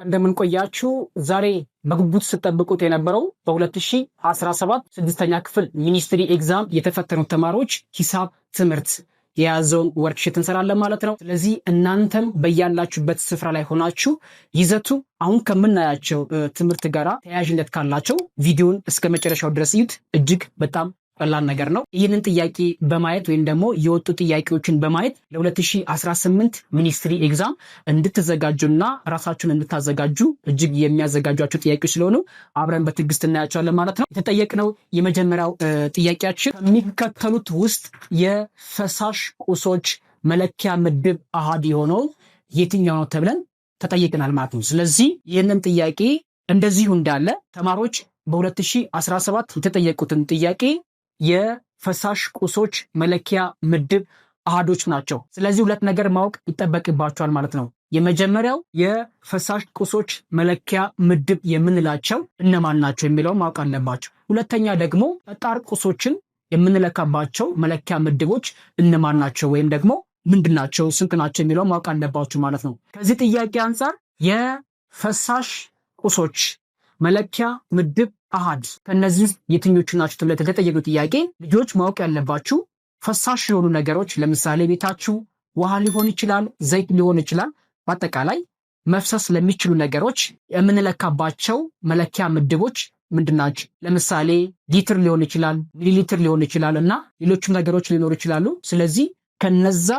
እንደምን ቆያችሁ? ዛሬ በጉጉት ስትጠብቁት የነበረው በ2017 ስድስተኛ ክፍል ministry exam የተፈተኑት ተማሪዎች ሂሳብ ትምህርት የያዘውን worksheet እንሰራለን ማለት ነው። ስለዚህ እናንተም በያላችሁበት ስፍራ ላይ ሆናችሁ ይዘቱ አሁን ከምናያቸው ትምህርት ጋር ተያያዥነት ካላቸው ቪዲዮን እስከ መጨረሻው ድረስ እዩት። እጅግ በጣም ቀላል ነገር ነው። ይህንን ጥያቄ በማየት ወይም ደግሞ የወጡ ጥያቄዎችን በማየት ለ2018 ministry exam እንድትዘጋጁና ራሳችሁን እንድታዘጋጁ እጅግ የሚያዘጋጇቸው ጥያቄዎች ስለሆኑ አብረን በትዕግስት እናያቸዋለን ማለት ነው። የተጠየቅነው የመጀመሪያው ጥያቄያችን ከሚከተሉት ውስጥ የፈሳሽ ቁሶች መለኪያ ምድብ አሃድ የሆነው የትኛው ነው ተብለን ተጠይቀናል ማለት ነው። ስለዚህ ይህንን ጥያቄ እንደዚሁ እንዳለ ተማሪዎች በ2017 የተጠየቁትን ጥያቄ የፈሳሽ ቁሶች መለኪያ ምድብ አሃዶች ናቸው። ስለዚህ ሁለት ነገር ማወቅ ይጠበቅባቸዋል ማለት ነው። የመጀመሪያው የፈሳሽ ቁሶች መለኪያ ምድብ የምንላቸው እነማን ናቸው የሚለውን ማወቅ አለባቸው። ሁለተኛ ደግሞ ጠጣር ቁሶችን የምንለካባቸው መለኪያ ምድቦች እነማን ናቸው ወይም ደግሞ ምንድን ናቸው፣ ስንት ናቸው የሚለውን ማወቅ አለባቸው ማለት ነው። ከዚህ ጥያቄ አንጻር የፈሳሽ ቁሶች መለኪያ ምድብ አሃድ ከእነዚህ ውስጥ የትኞቹ ናቸው ተብሎ የተጠየቁ ጥያቄ ልጆች ማወቅ ያለባችሁ ፈሳሽ የሆኑ ነገሮች ለምሳሌ ቤታችሁ ውሃ ሊሆን ይችላል፣ ዘይት ሊሆን ይችላል። በአጠቃላይ መፍሰስ ለሚችሉ ነገሮች የምንለካባቸው መለኪያ ምድቦች ምንድን ናቸው? ለምሳሌ ሊትር ሊሆን ይችላል፣ ሚሊሊትር ሊሆን ይችላል እና ሌሎችም ነገሮች ሊኖሩ ይችላሉ። ስለዚህ ከነዛ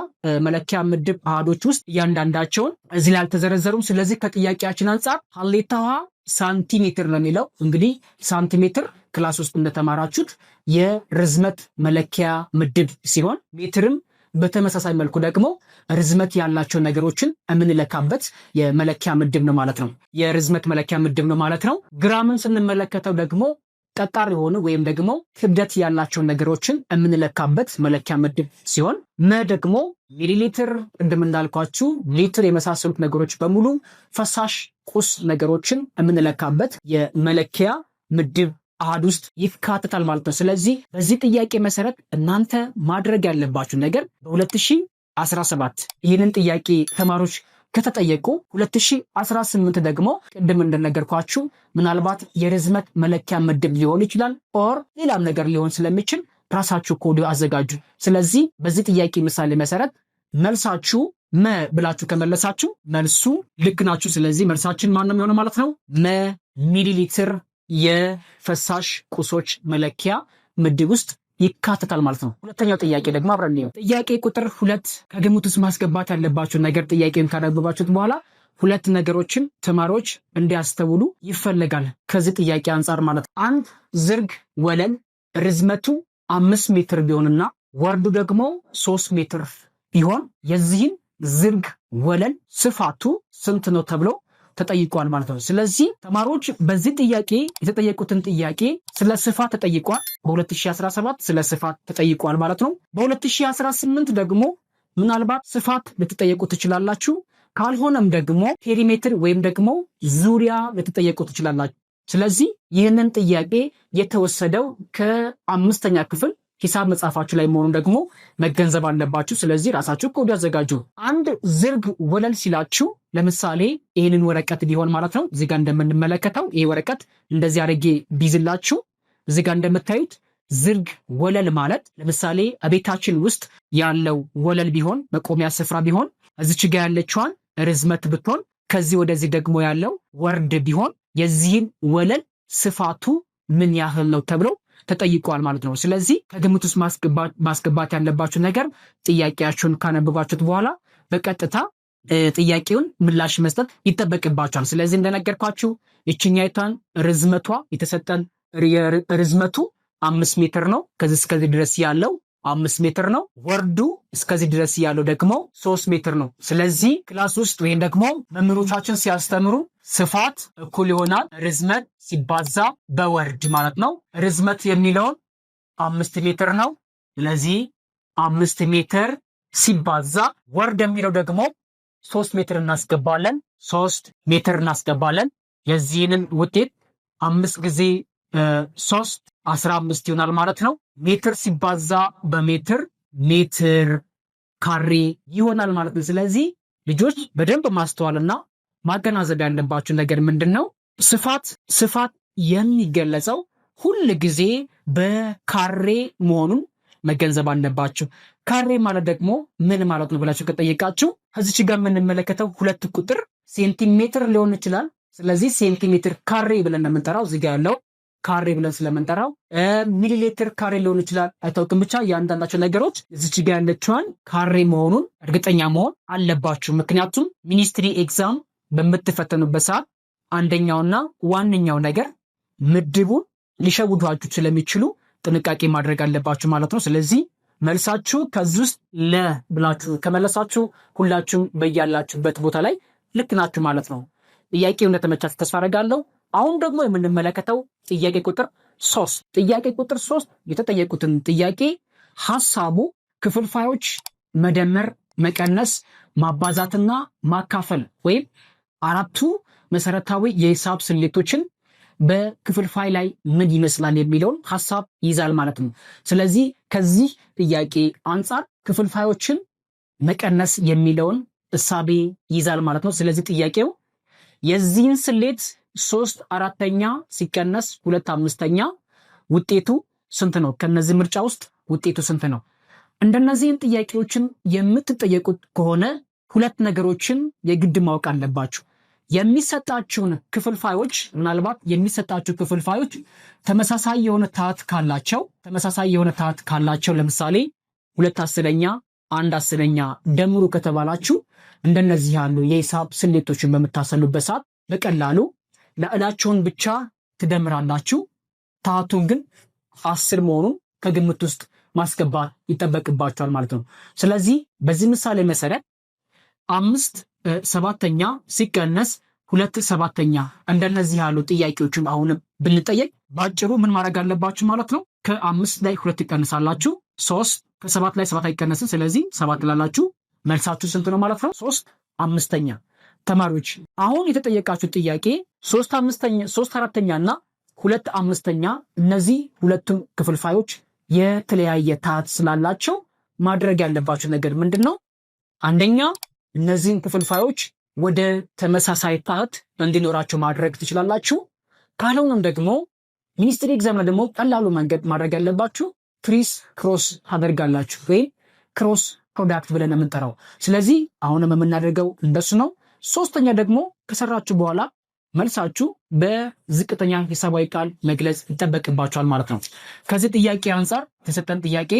መለኪያ ምድብ አሃዶች ውስጥ እያንዳንዳቸውን እዚህ ላይ አልተዘረዘሩም። ስለዚህ ከጥያቄያችን አንጻር ሀሌታ ውሃ ሳንቲሜትር ነው የሚለው። እንግዲህ ሳንቲሜትር class ውስጥ እንደተማራችሁት የርዝመት መለኪያ ምድብ ሲሆን ሜትርም በተመሳሳይ መልኩ ደግሞ ርዝመት ያላቸው ነገሮችን የምንለካበት የመለኪያ ምድብ ነው ማለት ነው። የርዝመት መለኪያ ምድብ ነው ማለት ነው። ግራምን ስንመለከተው ደግሞ ጠጣር የሆኑ ወይም ደግሞ ክብደት ያላቸው ነገሮችን የምንለካበት መለኪያ ምድብ ሲሆን መ ደግሞ ሚሊሊትር፣ ቅድም እንዳልኳችሁ ሊትር የመሳሰሉት ነገሮች በሙሉ ፈሳሽ ቁስ ነገሮችን የምንለካበት የመለኪያ ምድብ አሃድ ውስጥ ይካተታል ማለት ነው። ስለዚህ በዚህ ጥያቄ መሰረት እናንተ ማድረግ ያለባችሁ ነገር በ2017 ይህንን ጥያቄ ተማሪዎች ከተጠየቁ 2018 ደግሞ ቅድም እንደነገርኳችሁ ምናልባት የርዝመት መለኪያ ምድብ ሊሆን ይችላል or ሌላም ነገር ሊሆን ስለሚችል ራሳችሁ ኮድ አዘጋጁ። ስለዚህ በዚህ ጥያቄ ምሳሌ መሰረት መልሳችሁ መ ብላችሁ ከመለሳችሁ መልሱ ልክ ናችሁ። ስለዚህ መልሳችን ማን ነው የሚሆነው ማለት ነው? መ ሚሊሊትር የፈሳሽ ቁሶች መለኪያ ምድብ ውስጥ ይካተታል ማለት ነው። ሁለተኛው ጥያቄ ደግሞ አብረን እንየው። ጥያቄ ቁጥር 2 ከግምት ውስጥ ማስገባት ያለባችሁ ነገር ጥያቄውን ካነበባችሁት በኋላ ሁለት ነገሮችን ተማሪዎች እንዲያስተውሉ ይፈለጋል ከዚህ ጥያቄ አንጻር ማለት ነው። አንድ ዝርግ ወለል ርዝመቱ 5 ሜትር ቢሆንና ወርዱ ደግሞ 3 ሜትር ቢሆን የዚህን ዝርግ ወለል ስፋቱ ስንት ነው ተብሎ ተጠይቋል ማለት ነው። ስለዚህ ተማሪዎች በዚህ ጥያቄ የተጠየቁትን ጥያቄ ስለ ስፋት ተጠይቋል። በ2017 ስለ ስፋት ተጠይቋል ማለት ነው። በ2018 ደግሞ ምናልባት ስፋት ልትጠየቁ ትችላላችሁ። ካልሆነም ደግሞ perimeter ወይም ደግሞ ዙሪያ ልትጠየቁ ትችላላችሁ። ስለዚህ ይህንን ጥያቄ የተወሰደው ከአምስተኛ ክፍል ሂሳብ መጽሐፋችሁ ላይ መሆኑን ደግሞ መገንዘብ አለባችሁ። ስለዚህ ራሳችሁ ኮድ ያዘጋጁ። አንድ ዝርግ ወለል ሲላችሁ ለምሳሌ ይህንን ወረቀት ቢሆን ማለት ነው። እዚጋ እንደምንመለከተው ይሄ ወረቀት እንደዚህ አድርጌ ቢይዝላችሁ እዚጋ እንደምታዩት ዝርግ ወለል ማለት ለምሳሌ ቤታችን ውስጥ ያለው ወለል ቢሆን መቆሚያ ስፍራ ቢሆን እዚች ጋ ያለችዋን ርዝመት ብትሆን ከዚህ ወደዚህ ደግሞ ያለው ወርድ ቢሆን የዚህን ወለል ስፋቱ ምን ያህል ነው ተብሎ ተጠይቋል ማለት ነው። ስለዚህ ከግምት ውስጥ ማስገባት ያለባችሁ ነገር ጥያቄያችሁን ካነበባችሁት በኋላ በቀጥታ ጥያቄውን ምላሽ መስጠት ይጠበቅባችኋል። ስለዚህ እንደነገርኳችሁ ይችኛይቷን ርዝመቷ የተሰጠን ርዝመቱ 5 ሜትር ነው። ከዚህ እስከዚህ ድረስ ያለው 5 ሜትር ነው። ወርዱ እስከዚህ ድረስ ያለው ደግሞ 3 ሜትር ነው። ስለዚህ class ውስጥ ወይም ደግሞ መምህሮቻችን ሲያስተምሩ ስፋት እኩል ይሆናል ርዝመት ሲባዛ በወርድ ማለት ነው። ርዝመት የሚለውን 5 ሜትር ነው። ስለዚህ 5 ሜትር ሲባዛ ወርድ የሚለው ደግሞ 3 ሜትር እናስገባለን። 3 ሜትር እናስገባለን። የዚህንን ውጤት 5 ጊዜ 3 15 ይሆናል ማለት ነው። ሜትር ሲባዛ በሜትር ሜትር ካሬ ይሆናል ማለት ነው። ስለዚህ ልጆች በደንብ ማስተዋልና ማገናዘብ ያለባችሁ ነገር ምንድን ነው? ስፋት የሚገለጸው ሁል ጊዜ በካሬ መሆኑን መገንዘብ አለባችሁ። ካሬ ማለት ደግሞ ምን ማለት ነው ብላችሁ ከጠየቃችሁ እዚች ጋር የምንመለከተው ሁለት ቁጥር ሴንቲሜትር ሊሆን ይችላል። ስለዚህ ሴንቲሜትር ካሬ ብለን የምንጠራው እዚህ ጋር ያለው ካሬ ብለን ስለምንጠራው ሚሊሜትር ካሬ ሊሆን ይችላል፣ አይታወቅም። ብቻ የአንዳንዳቸው ነገሮች እዚች ጋ ያለችዋን ካሬ መሆኑን እርግጠኛ መሆን አለባችሁ። ምክንያቱም ministry exam በምትፈተኑበት ሰዓት አንደኛውና ዋነኛው ነገር ምድቡን ሊሸውዷችሁ ስለሚችሉ ጥንቃቄ ማድረግ አለባችሁ ማለት ነው። ስለዚህ መልሳችሁ ከዚህ ውስጥ ለ ብላችሁ ከመለሳችሁ ሁላችሁም በያላችሁበት ቦታ ላይ ልክ ናችሁ ማለት ነው። ጥያቄው እንደተመቻችሁ ተስፋ አደርጋለሁ። አሁን ደግሞ የምንመለከተው ጥያቄ ቁጥር 3። ጥያቄ ቁጥር 3 የተጠየቁትን ጥያቄ ሀሳቡ ክፍልፋዮች መደመር፣ መቀነስ፣ ማባዛትና ማካፈል ወይም አራቱ መሰረታዊ የሂሳብ ስሌቶችን በክፍልፋይ ላይ ምን ይመስላል የሚለውን ሀሳብ ይይዛል ማለት ነው። ስለዚህ ከዚህ ጥያቄ አንጻር ክፍልፋዮችን መቀነስ የሚለውን እሳቤ ይይዛል ማለት ነው። ስለዚህ ጥያቄው የዚህን ስሌት 3/4 ሲቀነስ 2/5 ውጤቱ ስንት ነው? ከነዚህ ምርጫ ውስጥ ውጤቱ ስንት ነው? እንደነዚህን ጥያቄዎችን የምትጠየቁት ከሆነ ሁለት ነገሮችን የግድ ማወቅ አለባችሁ። የሚሰጣችሁን ክፍልፋዮች ምናልባት የሚሰጣችሁ ክፍልፋዮች ተመሳሳይ የሆነ ታህት ካላቸው ለምሳሌ 2/10፣ 1/10 ደምሩ ከተባላችሁ እንደነዚህ ያሉ የሂሳብ ስሌቶችን በምታሰሉበት ሰዓት በቀላሉ ላዕላቸውን ብቻ ትደምራላችሁ። ታህቱን ግን 10 መሆኑን ከግምት ውስጥ ማስገባት ይጠበቅባችኋል ማለት ነው። ስለዚህ በዚህ ምሳሌ መሰረት 5/7 ሲቀነስ 2/7 እንደነዚህ ያሉ ጥያቄዎችን አሁንም ብንጠየቅ በአጭሩ ምን ማድረግ አለባችሁ ማለት ነው? ከአምስት ላይ ሁለት ይቀንሳላችሁ፣ ሶስት። ከሰባት ላይ ሰባት አይቀነስም። ስለዚህ ሰባት ላላችሁ መልሳችሁ ስንት ነው ማለት ነው? 3/5። ተማሪዎች፣ አሁን የተጠየቃችሁ ጥያቄ 3/5፣ 3/4 እና 2/5 እነዚህ ሁለቱም ክፍልፋዮች የተለያየ ታህት ስላላቸው ማድረግ ያለባችሁ ነገር ምንድን ነው? አንደኛ እነዚህን ክፍልፋዮች ወደ ተመሳሳይ ታህት እንዲኖራቸው ማድረግ ትችላላችሁ። ካልሆነም ደግሞ ministry exam ላይ ደግሞ ቀላሉ መንገድ ማድረግ ያለባችሁ criss cross ታደርጋላችሁ ወይም cross product ብለን የምንጠራው። ስለዚህ አሁንም የምናደርገው እንደሱ ነው። ሶስተኛ ደግሞ ከሰራችሁ በኋላ መልሳችሁ በዝቅተኛ ሂሳባዊ ቃል መግለጽ ይጠበቅባችኋል ማለት ነው። ከዚህ ጥያቄ አንጻር የተሰጠን ጥያቄ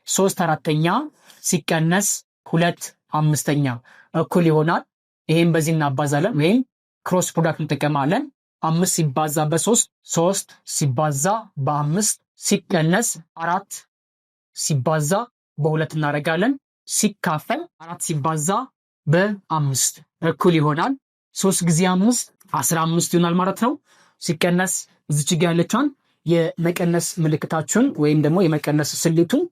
3/4 ሲቀነስ 2/5 እኩል ይሆናል። ይህም በዚህ እናባዛለን ወይም cross product እንጠቀማለን። አምስት ሲባዛ በሶስት፣ ሶስት ሲባዛ በአምስት ሲቀነስ አራት ሲባዛ በሁለት እናደርጋለን። ሲካፈል አራት ሲባዛ በአምስት እኩል ይሆናል። ሶስት ጊዜ አምስት 15 ይሆናል ማለት ነው። ሲቀነስ እዚች ጋ ያለችዋን የመቀነስ ምልክታችሁን ወይም ደግሞ የመቀነስ ስሌቱን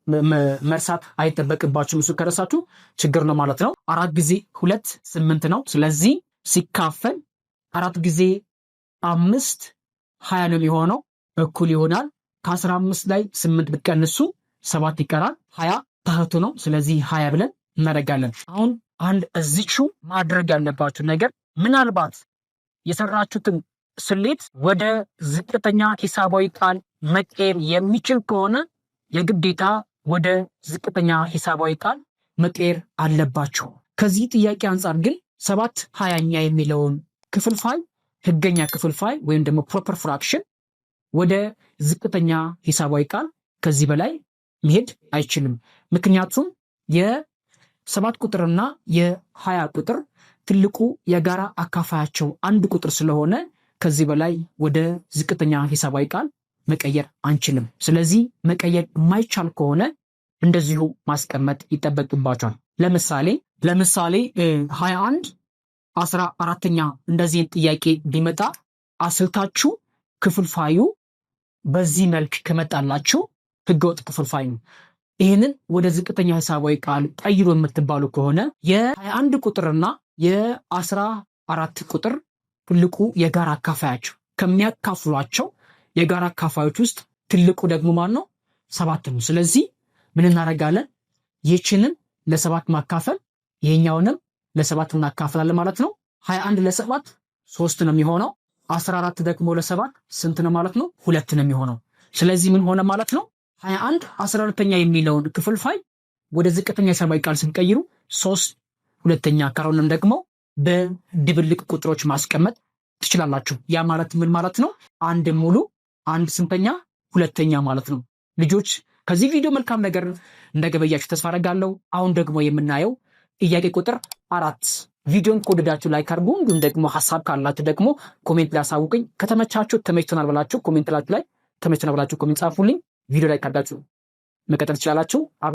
መርሳት አይጠበቅባችሁም። እሱ ከረሳችሁ ችግር ነው ማለት ነው። አራት ጊዜ ሁለት ስምንት ነው። ስለዚህ ሲካፈል አራት ጊዜ አምስት 20 ነው የሚሆነው፣ እኩል ይሆናል። ከ15 ላይ ስምንት ብትቀንሱ ሰባት ይቀራል። 20 ታህቱ ነው። ስለዚህ 20 ብለን እናደርጋለን። አሁን አንድ እዚቹ ማድረግ ያለባችሁ ነገር ምናልባት የሰራችሁትን ስሌት ወደ ዝቅተኛ ሂሳባዊ ቃል መቀየር የሚችል ከሆነ የግዴታ ወደ ዝቅተኛ ሂሳባዊ ቃል መቀየር አለባችሁ። ከዚህ ጥያቄ አንጻር ግን 7/20 የሚለውን ክፍልፋይ ህገኛ ክፍልፋይ ወይም ደግሞ proper fraction ወደ ዝቅተኛ ሂሳባዊ ቃል ከዚህ በላይ መሄድ አይችልም። ምክንያቱም የሰባት ቁጥርና የ20 ቁጥር ትልቁ የጋራ አካፋያቸው አንድ ቁጥር ስለሆነ ከዚህ በላይ ወደ ዝቅተኛ ሂሳባዊ ቃል መቀየር አንችልም። ስለዚህ መቀየር የማይቻል ከሆነ እንደዚሁ ማስቀመጥ ይጠበቅባችኋል። ለምሳሌ 21 14ኛ እንደዚህ ጥያቄ ቢመጣ አስልታችሁ ክፍልፋዩ በዚህ መልክ ከመጣላችሁ ህገወጥ ክፍልፋይ ነው። ይህንን ወደ ዝቅተኛ ሂሳባዊ ቃል ቀይሩ የምትባሉ ከሆነ የ21 ቁጥርና የ14 ቁጥር ትልቁ የጋራ አካፋያቸው ከሚያካፍሏቸው የጋራ አካፋዮች ውስጥ ትልቁ ደግሞ ማን ነው? ሰባት ነው። ስለዚህ ምን እናደርጋለን? ይህችንን ለሰባት ማካፈል ይሄኛውንም ለሰባት እናካፍላለን ማለት ነው። 21 ለ7 3 ነው የሚሆነው። 14 ደግሞ ለ7 ስንት ነው ማለት ነው? 2 ነው የሚሆነው። ስለዚህ ምን ሆነ ማለት ነው? 21 12ኛ የሚለውን ክፍልፋይ ወደ ዝቅተኛ ሂሳባዊ ቃል ስንቀይሩ 3/2፣ ካልሆነም ደግሞ በድብልቅ ቁጥሮች ማስቀመጥ ትችላላችሁ። ያ ማለት ምን ማለት ነው? አንድ ሙሉ አንድ ስንተኛ? ሁለተኛ ማለት ነው። ልጆች፣ ከዚህ ቪዲዮ መልካም ነገር እንደገበያችሁ ተስፋ አደርጋለሁ። አሁን ደግሞ የምናየው ጥያቄ ቁጥር 4። ቪዲዮን ከወደዳችሁ like አድርጉ። እንዲሁም ደግሞ ሀሳብ ካላችሁ ደግሞ comment ላይ አሳውቁኝ። ከተመቻችሁ ተመችቶናል ብላችሁ comment ላይ ተመችቶናል ብላችሁ comment ጻፉልኝ። ቪዲዮ like አድርጋችሁ መቀጠል ትችላላችሁ።